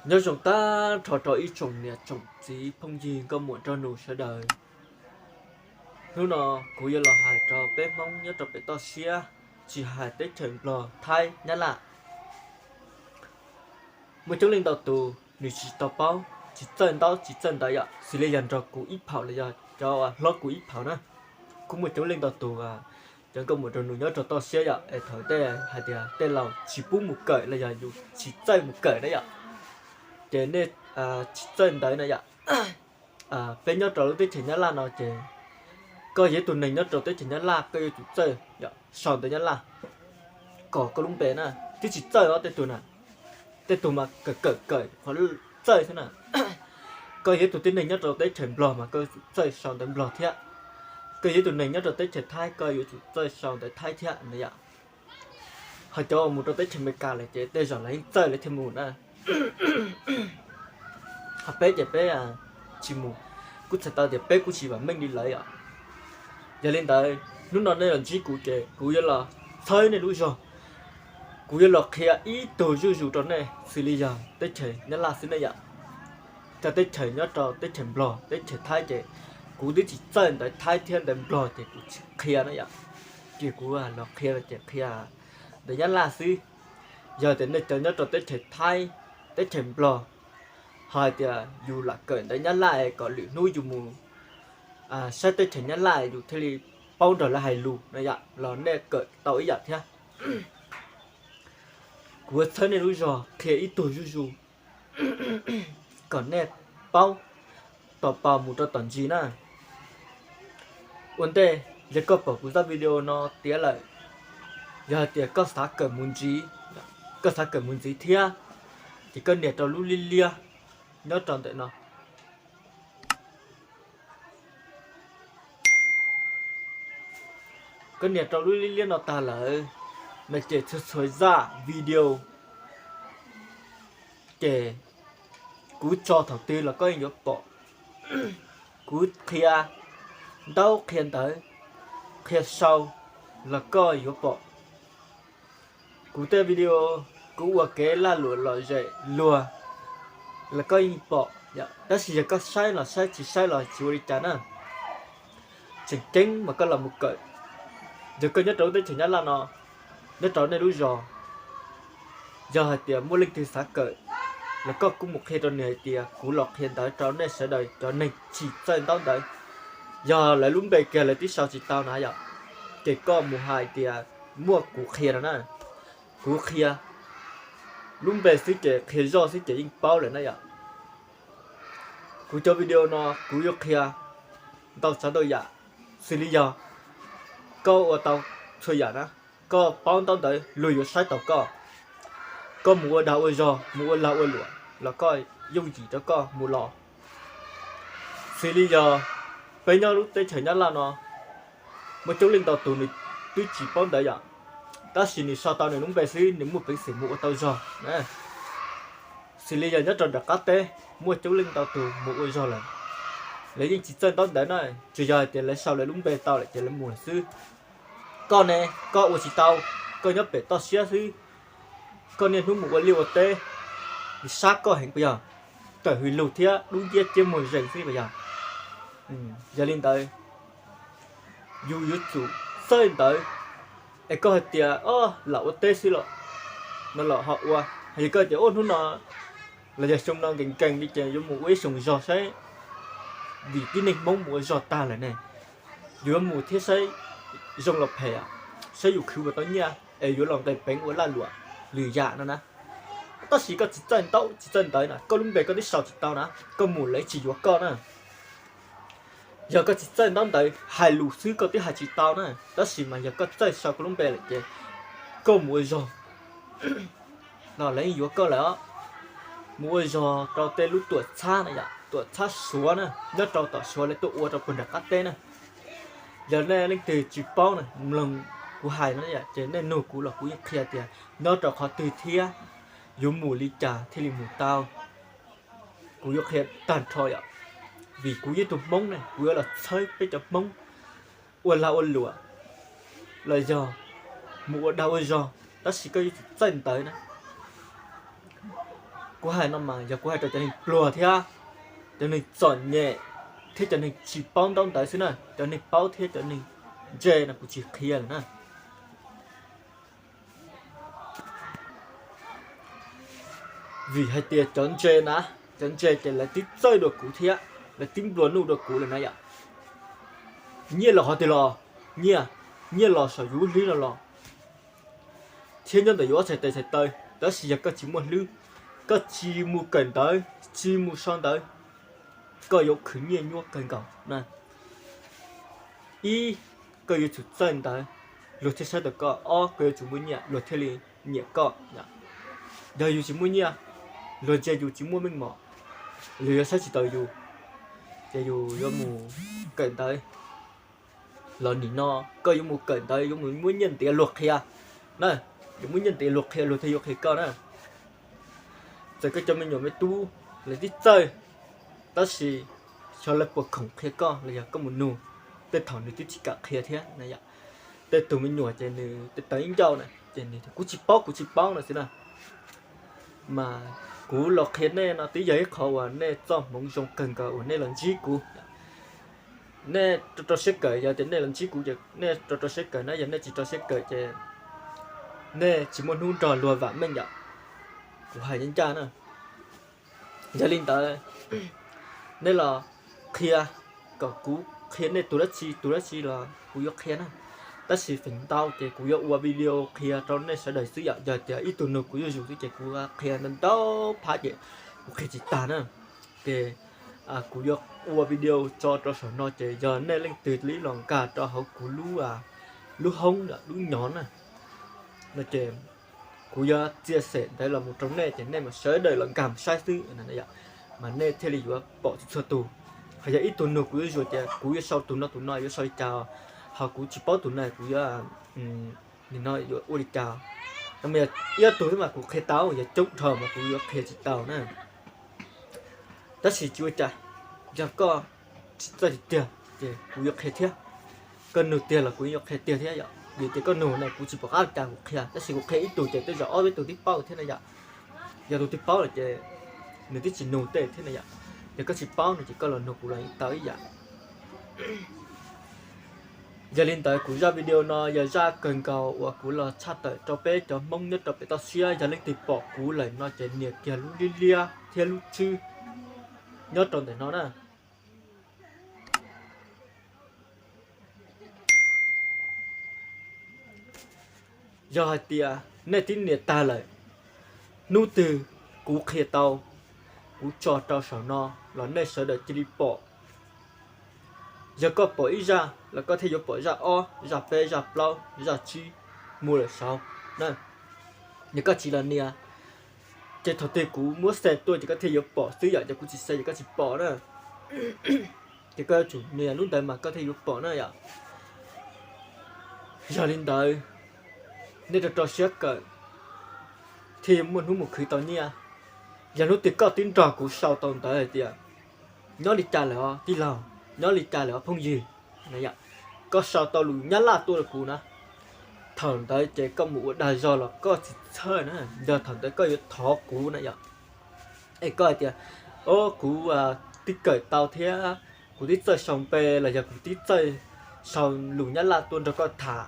Nyob zoo tag nrho rau ib tsoom niam tsoom txiv phooj ywg nkauj muam nraug nus sawv daws. Hnub no kuv yuav los hais rau peb Hmoob nyob rau pem toj siab, tsis hais teb chaws Nplog, Thaib, Nyab Laj. Muaj coob leej ntau tus nws tsis tau paub, tsis txawj ntaub tsis txawj ntawv yom, xws li yog nrog kuv ib phaum los yog cov hlob kuv ib phaum na. Kuj muaj coob leej ntau tus, cov nkauj muam nraug nus nyob rau toj siab yom, es thaum tej hais tias tej laus tsis pub mus kawm los yog yus tsis txawj mus kawm na yom, ces nej tsis txawj ntawv na yom. Peb nyob rau lub teb chaws Nyab Laj no ces koj yog ib tug neeg nyob rau teb chaws Nyab Laj koj yuav tsum txawj sau ntawv Nyab Laj kom koj lub npe na. Twb tsis txawj os tej tug na, tej tug mas kawm kawm kawm qhov txawj xwb na. Koj yog ib tug tib neeg nyob rau teb chaws Nplog mas koj yuav tsum txawj sau ntawv Nplog thiab. Koj yog ib tug neeg nyob rau teb chaws Thaib koj yuav tsum txawj sau ntawv Thaib thiab na yom. Ho cov uas mus rau teb chaws Amelikas lawm ces tej zaum lawv yeej txawj lawv thiaj mus na. Ho peb ces peb tsis mus, kuj txhais tau tias peb kuj tsis vam meej li lawv yom. Yog li ntawd hnub no nej los ntsib kuv ces kuv yuav los txhawb nej lub zog, kuv yuav los qhia ib tug zuj zus rau nej xws li yog teb chaws Nyab Laj xwb nej yom. Cov teb chaws nyob rau teb chaws Nplog teb chaws Thaib ces kuv twb tsis txawj ntawv Thaib thiab ntawv Nplog ces kuv tsis qhia na yom. Ces kuv los qhia ces qhia ntawv Nyab Laj xwb. Yog tias nej cov nyob rau teb chaws Thaib, teb chaws Nplog, ho hais tias yus lam kawm ntawv Nyab Laj kom lwm hnub yus mus saib teb chaws Nyab Laj yus thiaj li paub nrog lawv hais lus no yom, los nej kawm tau ib yam thiab. Kuv yuav txhawb nej lub zog qhia ib tug zuj zus kom nej paub tau pab mus rau tom ntsis na. Ua ntej, yog koj pom kuv zaj video no tiav lawm, yog hais tias koj xav kawm mus ntxiv, koj xav kawm mus ntxiv thiab, ces koj nias rau lub liab liab nyob rau ntawm no. Koj nias rau lub liab liab no tag lawm, no ces txhua txhua zaj video ces kuv tso thaum twg los koj yeej yuav pom. Kuv qhia ntaub qhia ntawv, qhia sau los koj yuav pom. Kuv tej video, kuv ua kev lag luam lom zem luag los koj yeej pom, tab sis yog koj saib los saib tsis saib los tsis ua li cas na. Tseem ceeb mas koj los mus kawm. Yog koj nyob rau lub teb chaws Nyab Laj no, nyob rau nej lub zos, yog hais tias muaj leej twg xav kawm los koj kuj mus qhia rau nws hais tias kuv los qhia ntawv rau nej sawv daws cov neeg tsis txawj ntaub ntawv. Yog lawv lub npe kiag lawv twb sau tsis tau na yom, ces koj mus hais tias muaj kuv qhia no na. Kuv qhia lub npe xwb ces qhia zoj xwb ces yeej paub lawm na yom. Kuv cov video no kuv yuav qhia ntau tsav ntau yam, xws li yog koj ua tau txhua yam na, koj paub ntaub ntawv luag yuav saib taus koj. Koj mus ua dag ua zog mus ua lag ua luam los koj yooj yim rau koj mus los. Xws li yog peb nyob lub teb chaws Nyab Laj no, muaj coob leej ntau tus nws twb tsis paub ntawv yom, tab sis nws sau tau nws lub npe xwb nws muaj peev xwm mus ua tau zog. Xws li yog nyob rau nram qab teb, muaj coob leej ntau tus mus ua zog lawm, lawv yeej tsis txawj ntaub ntawv na, tsuas yog hais tias lawv sau lawv lub npe tau lawm ces lawv mus lawm xwb. Koj ne, koj ua tsis tau, koj nyob pem toj siab xwb, koj niaj hnub mus ua liaj ua teb, sab koj heev puas yog? Tawm hws lug thiab dub nciab ciab muag zees xwb puas yog? Yog li ntawd, yus yuav tsum txawj ntawv. Es koj hais tias, o, lam ua teb xwb los, no los ho ua. Yog koj tias, o, hnub no los yog xyoo no nkees nkees li ces yuav mus ua ib xyoos zog saib, vim tib neeg Hmoob mus ua zog tag lawm ne, yuav mus thiab saib zoo los phem, saib yus khwv puas tau nyiaj es yuav los nqis peev ua laj luam lwm yam no na. Tab sis koj tsis txawj ntaub tsis txawj ntawv na, koj lub npe koj twb sau tsis tau na, koj mus lawv tsis yuav koj na. Yog koj tsis txawj ntaub ntawv, hais lus xwb koj twb hais tsis tau na, tab sis mas yog koj txawj sau koj lub npe lawm ces koj mus ua zog los lawv yeej yuav koj lawm os. Mus ua zog rau tej lub tuam txhab na yom, tuam txhab Suav na, nyob rau tom Suav lawv tuaj ua rau puag nram qab teb na. Yog nej leej twg tsis paub na, mloog kuv hais no yom, ces nej nug kuv los kuv yeej qhia tias nyob rau qhov twg thiab yuav mus li cas thiaj li mus tau. Kuv yuav qhia tag nrho yom, vim kuv yog ib tug Hmoob ne, kuv yuav los txhawb peb cov Hmoob ua lag ua luam los yog mus ua dag ua zog, tab sis koj yuav tsum txawj ntawv na. Kuv hais no mas yog kuv hais rau cov neeg pluag thiab cov neeg txom nyem thiab cov neeg tsis paub ntaub ntawv xwb na, cov neeg paub thiab cov neeg ntse no kuv tsis qhia lawm na. Vim hais tias cov ntse na, cov ntse ces lawv twb txawj dua kuv thiab lawv twb nplua nuj dua kuv lawm na yom. Nyiaj los qhov twg los? Nyiaj, nyiaj los saum yus hlwb no los, thiab nyob ntawm yus ob txhais tes txhais taw. Tab sis yog koj tsis muaj hlwb, koj tsis mus kawm ntawv, tsis mus sau ntawv, koj yuav khwv nyiaj nyuaj kawg nkaus na. Ib, koj yuav tsum txawj ntawv, luag thiaj saib tau koj. Ob, koj yuav tsum muaj nyiaj luag thiaj li nyiam koj. Yog yus tsis muaj nyiaj, luag ntsia yus tsis muaj meej mom, luag yuav saib tsis taus yus, ces yus yuav mus kawm ntawv los nim no, koj yuav mus kawm ntawv yuav mus muab nyiaj ntiav luag qhia na, yuav muab nyiaj ntiav luag qhia luag thiaj yuav qhia koj na. Txawm koj cov me nyuam me tub lawv twb txawj, tab sis xyov lawv puas khoom qhia koj los yog koj mus nug, tej thaum nws twb tsis kam qhia thiab na yom. Tej tug me nyuam ces nws tej tawv ib ncauj na ces nws tias kuv tsis paub, kuv tsis paub no xwb na. Mas kuv los qhia nej no twb yog ib qhov uas nej txoj hmoov zoo kawg nkaus uas nej los ntsib kuv. Nej rau rau siab kawm, yog tias nej los ntsib kuv ces nej rau rau siab kawm na, yog nej tsis rau siab kawm ces nej tsis muaj hnub nrog luag vam meej yom. Kuv hais ncaj ncaj na. Yog li ntawd, nej los qhia kom kuv qhia nej tus dab tsi tus dab tsi los kuv yuav qhia na. Tab sis feem ntau ces kuv yuav ua video qhia rau nej sawv daws xwb yom. Yog tias ib tug nug kuv zuj zus xwb ces kuv qhia ntau ntau phab ces kuv qhia tsis tag na. Ces kuv yuav ua video tso rau saum no ces yog nej leej twg li los nkag rau hauv kuv lub, lub hoob lub nyov na, no ces kuv yuav txia xem ntawd los mus rau nej ces nej mas sawv daws los nkag mus saib xwb, mas nej thiaj li yuav pom txhua txhua tus. Ho yog ib tug nug kuv zuj zus tias kuv yuav sau tus no tus no yuav sau li cas, ho kuv tsis paub tus no kuv yuav nim no yuav ua li cas, no mas yog ib tug xwb mas kuv qhia tau, yog coob dhau mas kuv yuav qhia tsis tau na. Tab sis tsis ua cas, yog koj tsis txawj tiag tiag ces kuv yuav qhia thiab. Koj nug tiag los kuv yuav qhia tiag thiab yom. Vim tias koj nug na kuv tsis pom qab cas kuv qhia, tab sis kuv qhia ib tug ces tej zaum ob peb tug twb paub thiab na yom. Yog tus twg paub lawm ces nws twb tsis nug tej thiab na yom. Yog koj tsis paub no ces koj los nug kuv los yeej tau ib yam. Yog li ntawd kuv zaj video no yog zaj kawg nkaus uas kuv los tshaj tawm rau peb cov Hmoob nyob rau pem toj siab. Yog leej twg pom kuv lawm no ces nias kiag lub liab liab thiab lub tswb nyob rau ntawm no na. Yog hais tias nej twb nias tag lawm, hnub twg kuv qhia tau, kuv tso rau saum no los nej sawv daws cia li pom. Yog koj pom ib zaj los koj thiaj yuav pom zaj ob, zaj peb, zaj plaub, zaj tsib mus lawm saud na. Yog koj tsis los nias, ces thaum twg kuv muab xa tuaj ces koj thiaj yuav pom xwb yom, ces kuv tsis xa ces koj tsis pom na. Ces koj yuav tsum nias lub ntawd mas koj thiaj yuav pom na yom. Yog li ntawd, nej rau rau siab kawm thiaj muaj hnub mus khwv tau nyiaj. Yog hnub twg koj twb nrog kuv sau tau ntawv hais tias nyob li cas lawm os tij laug, nyob li cas lawm os phooj ywg, koj sau tau lus Nyab Laj tuaj rau kuv na, thaum ntawd ces koj mus ua dag zog los koj tsis txhawj na, yog thaum ntawd koj yuav thov kuv na yom. Es koj hais tias, o, kuv twb kawm tau thiab, kuv twb txawj sau npe los yog kuv twb txawj sau lus Nyab Laj tuaj nrog koj tham,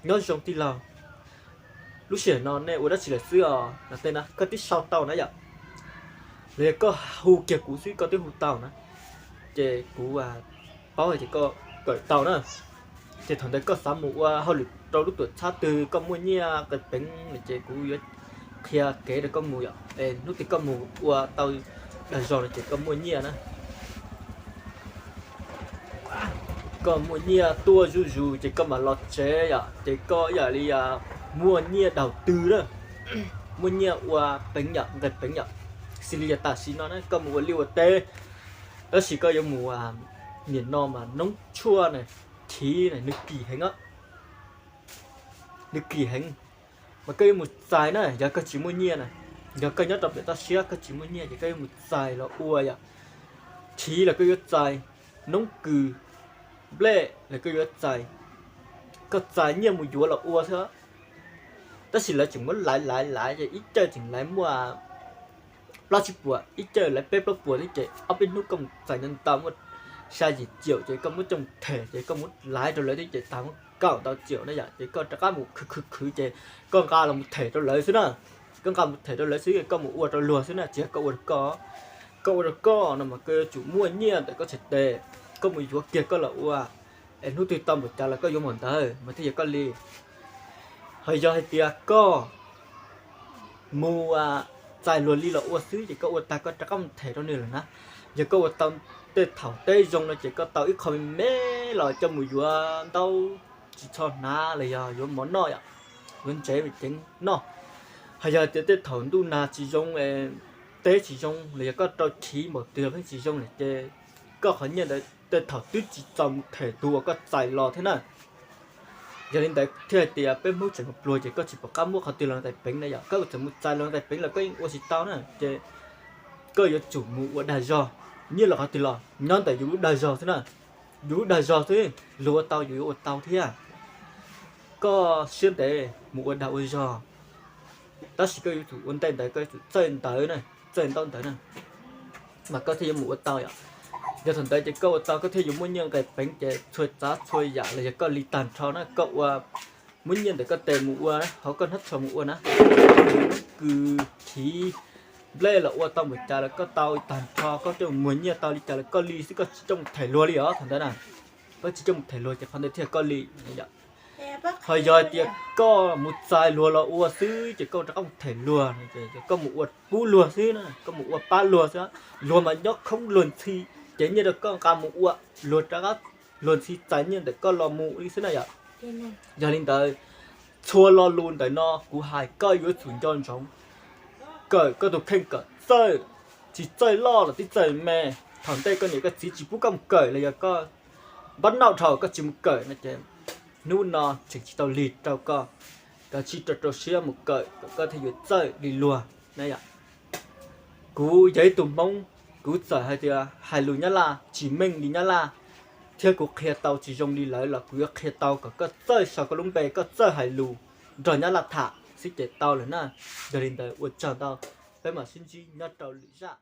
nyob zoo tij laug, lub sij hawm no nej ua dab tsi lawm xwb os no tej na koj twb sau tau na yom. Los yog koj hu kiag kuv xwb koj twb hu tau na, ces kuv paub hais tias koj kawm tau na. Ces thaum ntawd koj xav mus ua hauj lwm rau lub tuam txhab twg koj muaj nyiaj qee peev no ces kuv yuav qhia kev rau koj mus yom. Es hnub twg koj mus ua tau dag zog no ces koj muaj nyiaj na. Koj muaj nyiaj tuaj zuj zus ces koj mam los tsev yom, ces koj ib yam li muaj nyiaj daus twg na, muaj nyiaj ua peev yom, nqe peev yom. Xws li yog tam sim no na koj mus ua liaj ua teb, tab sis koj yuav mus, nim no mas noob tshuaj na, chiv na, nws kim heev os. Nws kim heev, mas koj yuav mus txais na yog koj tsis muaj nyiaj na. Yog koj nyob rau pem toj siab koj tsis muaj nyiaj ces koj yuav mus txais los ua yom. Chiv los koj yuav txais, noob kws, nplej los koj yuav txais. Koj txais nyiaj mus yuav los ua xwb. Tab sis lawv tseem muab laiv laiv laiv ces ib caj tseem laiv muaj plaub tsib puas, ib cawj lawv peb plaub puas thiab ces ob peb hnub koj mus txais ntau ntau muaj xya yim ciaum ces koj muab coj mus them ces koj muab laiv rau lawv thiab ces tag muab kaum ntau ciaum na yom, ces koj rov qab mus khwv khwv khwv ces koj nqa los mus them rau lawv xwb na. Koj nqa mus them rau lawv xwb, koj mus ua rau luag xwb na, tsis yog koj ua rau koj. Koj ua rau koj no mas koj yuav tsum muaj nyiaj ntawm koj txhais tes, koj mus yuav kiag koj los ua, es hnub twg tau npaum cas los koj yuav npaum ntawd mas thiaj yog koj li. Ho yog hais tias koj mus txais luag li los ua xwb ces koj ua tag koj rov qab mus them rau nws lawm na. Yog koj ua tau tej thaum teb zoo no ces koj tau ib qho me me los coj mus yuav ntaub tsis txhob hnav los yog yuav mov noj yom, yuav ntsev ceev noj. Ho yog tias tej thaum ntuj nag tsis zoo, teb tsis zoo los yog koj rau chiv npaum twg los pheej tsis zoo lawm ces koj qhov nyiaj ntawd tej thaum twb tsis txaus mus them tus uas koj txais los thiab na. Yog li ntawd thiaj hais tias peb Hmoob tseem mus pluag ces koj tsis pom qab muab qhov twg los tais peev na yom, koj txawm mus txais los tais peev los koj yeej ua tsis tau na ces koj yuav tsum mus ua dag zog, nyiaj los qhov twg los nyob ntawm yus lub dag zog xwb na. Yus lub dag zog xwb, luag ua tau yus yuav ua tau thiab. Koj siab ntev mus ua dag ua zog, tab sis koj yuav tsum ua ntej ntawd, koj yuav tsum txawj ntawv na, txawj ntaub ntawv na, mas koj thiaj yuav mus ua tau yom. Yog thaum ntawd ces koj ua tau koj thiaj yuav muaj nyiaj nqis peev ces txhua tsav txhua yam los yog koj li tag nrho na, koj ua muab nyiaj ntawm koj tes mus ua hauv koj hnab tshua mus ua na, kws chiv nplej los ua tau npaum cas los koj tau tag nrho, koj coj mus muag nyiaj tau li cas los koj li xwb, koj tsis coj mus them luag li os thaum ntawd na. Koj tsis coj mus them luag ces qhov ntawd thiaj koj li. Ho yog hais tias koj mus txais luag los ua xwb ces koj rov qab mus them luag, koj mus ua pub luag xwb na, koj mus ua pab luag xwb, luag mas nyob khoob luag ntxhi, ces nyiaj rau koj nqa mus ua, luag rov qab, luag ntxhi txais nyiaj ntawm koj los mus li xwb na yom. Yog li ntawd, txhua lo lus ntawm no kuv hais koj yuav tsum nco ntsoov, kawm koj tus kheej kom txawj, tsis txawj loj los twb txawj me. Thaum ntej koj niam koj txiv tsis pub koj mus kawm los yog koj npab nauj dhau koj tsis mus kawm no ces hnub no tseem tsis tau lig rau koj. Kav tsij rau rau siab mus kawm kom koj thiaj yuav txawj li luag na yom. Kuv yog ib tug Hmoob, kuv txawm hais tias hais lus Nyab Laj tsis meej li Nyab Laj, thiab kuv qhia tau tsis zoo li lawv los kuv yuav qhia tau kom koj txawj sau koj lub npe, koj txawj hais lus nrog Nyab Laj tham xwb ces tau lawm na. Yog li ntawd ua tsaug ntau, peb mam sib ntsib nyob rau lwm zaj.